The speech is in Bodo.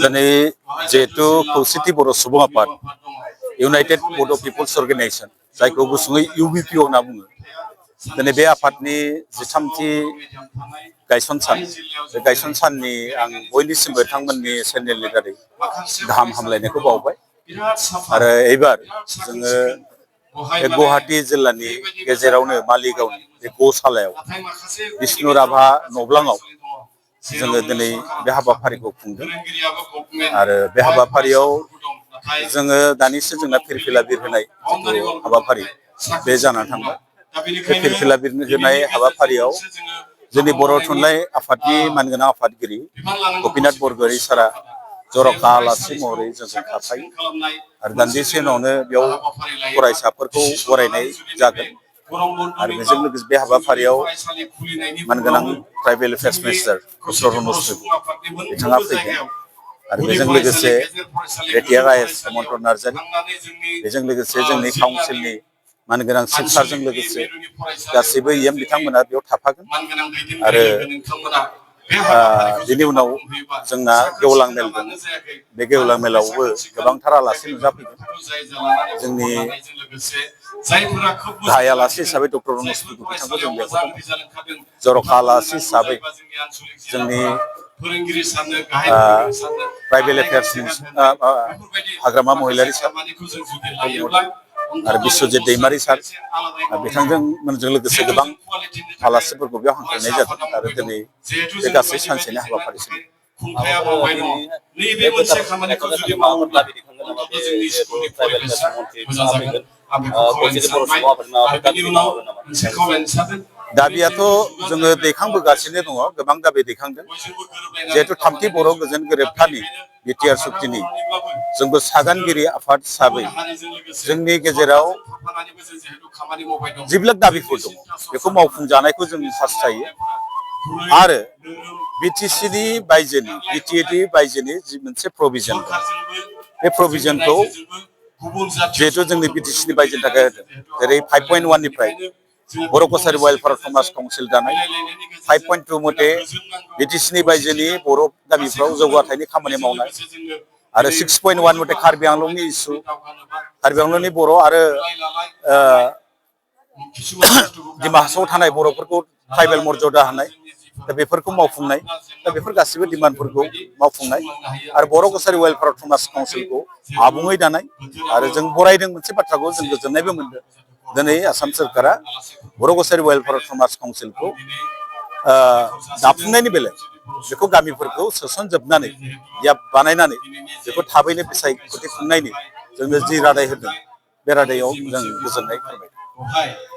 दिनै जिहेतु खौसेथि बर' सुबुं आफाद इउनाइटेड बड' पिपल्स अर्गेनाइजेसन जायखौ गुसुङै इउबिपिअ होनना बुङो। दिनै बे आफादनि 13थि गायसन सान बे गायसन साननि आं बयनिसिमबो बिथांमोननि चेनेलनि दारै गाहाम हामलायनायखौ बावबाय। आरो एबार जोङो बे गुवाहाटी जिल्लानि गेजेरावनो मालिगावनि बे गसालायाव बिष्णु राभा नब्लाङाव जोङो दिनै बे हाबाफारिखौ खुंदों। आरो बे हाबाफारियाव जोङो दानिसो जोंना फिरफिला बिरहोनाय जिथु हाबाफारि बे जानानै थांबाय। बे फिरफिला बिरहोनाय हाबाफारियाव जोंनि बर' थुनलाइ आफादनि मानगोनां आफादगिरि गपिनाथ बरगयारी सारा जर'खा आलासि महरै जोंजों थाफायो। आरो दान्दिसे उनावनो बेयाव फरायसाफोरखौ बरायनाय जागोन। आरो बेजों लोगोसे बे हाबाफारियाव मानगोनां ट्राइबेल एफेयार्स मिनिस्टार कसरत बिथाङा फैगोन। आरो बेजों लोगोसे रेटिया आइएस हेमन्त नार्जारी, बेजों लोगोसे जोंनि काउन्सिलनि मानगोनां चिफ सारजों लोगोसे गासैबो इएम बिथांमोना बेयाव थाफागोन। आरो बिनि उनाव जोंना गेवलां मेल दं। बे गेवलां मेलावबो गोबांथार आलासि नुजाफैगोन। जोंनि गाहाय आलासि हिसाबै डक्टर रनज पेगु बिथांखौ जों लेंहरदों। जर'खा आलासि हिसाबै जोंनि ट्राइबेल एफेयार्सनि हाग्रामा महिलारी सार आरो बिस्वजित दैमारी सार बिथांजों लोगोसे गोबां आलासिफोरखौ बेयाव हांख्रायनाय जादों। आरो दिनै बे गासै सानसेनि हाबाफारि सोलिदों। नैबे मोनसे खामानिखौ जुदि मावोब्ला अन्तत जोंनि स्कुलनि परिबेसा मोजां जागोन। आं बेखौ खावलायनो सानबाय आरो बेनि उनाव मोनसे खावलायनो सानदों। दाबियाथ' जोङो दैखांबोगासिनो दङ, गोबां दाबि दैखांदों। जिहेतु थामथि बर' गोजोन गोरोबथानि बिटिआर सुक्तिनि जोंबो सागानगिरि आफाद हिसाबै जोंनि गेजेराव जेब्ला दाबिफोर दङ बेखौ मावफुंजानायखौ जों हास्थायो। आरो बिटिसिनि बायजोनि बिटिएडि बायजोनि जि मोनसे प्रभिजन दं, बे प्रभिजनखौ जिहेतु जोंनि बिटिसिनि बायजोनि थाखाय होदों। जेरै 5.1 निफ्राय बर' कसारि वेलफेयार समाज काउन्सिल दानाय, 5.2 मथे बिटिसिनि बायजोनि बर' गामिफ्राव जौगाथायनि खामानि मावनाय, आरो 6.1 मथे कार्बि आंलंनि इसु, कार्बि आंलंनि बर' आरो दिमा हासावआव थानाय बर'फोरखौ ट्राइबेल मर्यादा होनाय, दा बेफोरखौ मावफुंनाय, दा बेफोर गासिबो डिमान्डफोरखौ मावफुंनाय, आरो बर' कसारि वेलफेयार समाज काउन्सिलखौ आबुङै दानाय। आरो जों बरायदों मोनसे बाथ्राखौ जों गोजोननायबो मोनदों। दिनै आसाम सोरखारा बर' कसारि वेलफेयार समाज काउन्सिलखौ दाफुंनायनि बेलायाव बेखौ गामिफोरखौ सोसनजोबनानै बानायनानै बेखौ थाबैनो बिसायख'थि खुंनायनि जोंनो जि रादाय होदों, बे रादायाव जों गोजोननाय फोरमायदों।